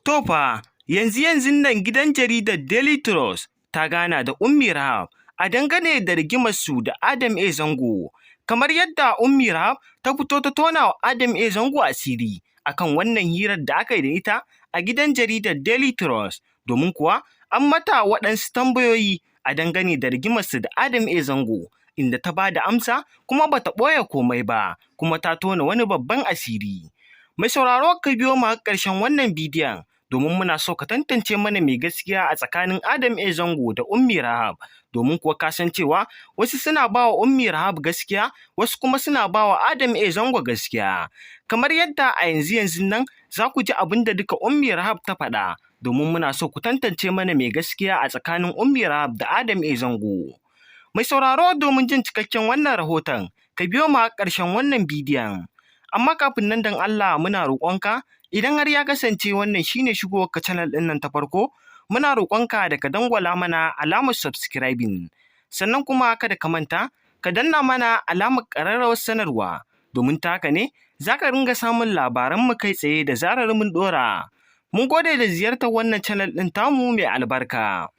To fa, yanzu-yanzun nan gidan jaridar Daily Trust ta gana da Ummi Rahab a dangane da rigimarsu da Adam A. Zango. Kamar yadda Ummi Rahab ta fito ta tona wa Adam A. Zango asiri akan wannan hirar da aka yi da ita a gidan jaridar Daily Trust, domin kuwa an mata waɗansu tambayoyi a dangane da rigimarsu da Adam A. Zango, inda ta ba da amsa kuma bata ɓoye komai ba, kuma ta tona wani babban asiri. Mai sauraro, ka biyo mu har ƙarshen wannan bidiyon, domin muna so ka tantance mana mai gaskiya a tsakanin Adam A. Zango da Ummi Rahab, domin kuwa ka san cewa wasu suna ba wa Ummi Rahab gaskiya, wasu kuma suna ba wa Adam A. Zango gaskiya. Kamar yadda a yanzu yanzun nan za ku ji abin da duka Ummi Rahab ta faɗa, domin muna so ku tantance mana mai gaskiya a tsakanin Ummi Rahab da Adam A. Zango. Mai sauraro, domin jin cikakken wannan rahoton, ka biyo mu har ƙarshen wannan bidiyon. Amma kafin nan, don Allah muna roƙonka, idan har ya kasance wannan shine shigowarka channel ɗin nan ta farko, muna roƙonka da ka dangwala mana alamar subscribing. Sannan kuma kada ka manta, ka danna mana alamar ƙararrawar sanarwa, domin ta haka ne za ka ringa samun labaran mu kai tsaye da zarar mun ɗora. Mun gode da ziyartar wannan channel ɗin tamu mai albarka.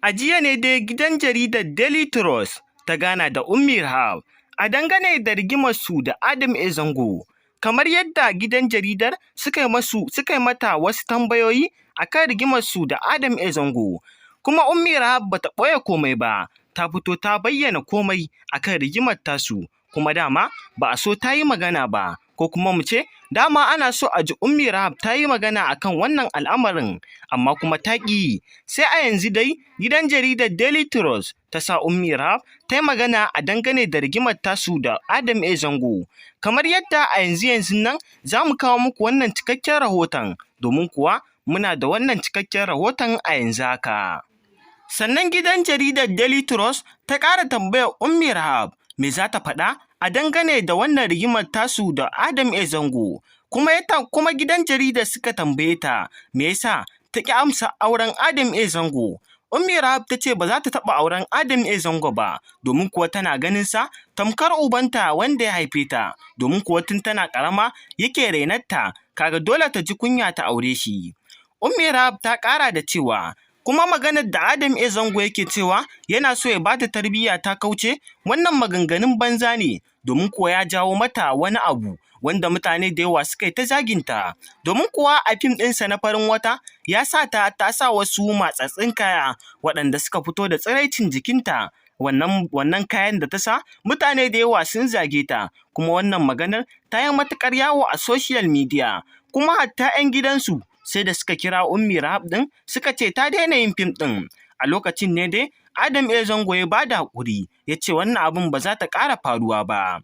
A jiya ne dai gidan jaridar Daily Trust ta gana da Ummi Rahab a dangane da rigimarsu da Adam A. Zango. Kamar yadda gidan jaridar suka yi mata wasu tambayoyi akan rigimarsu da Adam A. Zango. Kuma Ummi Rahab bata ɓoye komai ba, ta fito ta bayyana komai akan rigimar tasu. Kuma dama ba a so ta yi magana ba, ko kuma mu ce dama ana so a ji Ummi Rahab ta yi magana akan wannan al'amarin, amma kuma ta ƙi. Sai a yanzu dai gidan jaridar Daily Trust ta sa Ummi Rahab ta yi magana a dangane da rigimar tasu da Adam A. Zango. Kamar yadda a yanzu yanzun nan za mu kawo muku wannan cikakken rahoton, domin kuwa muna da wannan cikakken rahoton a yanzu haka. Sannan gidan jaridar Daily Trust ta ƙara tambayar Ummi Rahab me za ta faɗa a dangane da wannan rigimar tasu da Adam A. Zango. Kuma gidan jaridar suka tambaye ta me yasa ta ƙi amsa auren Adam A. Zango. Ummi Rahab ta ce ba za ta taɓa auren Adam A. Zango ba, domin kuwa tana ganin sa tamkar ubanta wanda ya haife ta, domin kuwa tun tana ƙarama yake rainarta, kaga dole ta ji kunya ta aure shi. Ummi Rahab ta ƙara da cewa kuma maganar da Adam A. Zango yake cewa yana so ya bata tarbiyya ta kauce, wannan maganganun banza ne, domin kuwa ya jawo mata wani abu wanda mutane da yawa suka yi ta zaginta. Domin kuwa a fim ɗinsa na Farin Wata ya sa ta ta sa wasu matsatsin kaya waɗanda suka fito da tsiraicin jikinta. Wannan kayan da ta sa, mutane da yawa sun zage ta, kuma wannan maganar ta yi matuƙar yawo a social media, kuma hatta 'yan gidansu sai da suka kira Ummi Rahab ɗin suka ce ta daina yin fim ɗin. A lokacin ne dai Adam A. Zango ya bada haƙuri, ya ce wannan abun ba za ta ƙara faruwa ba.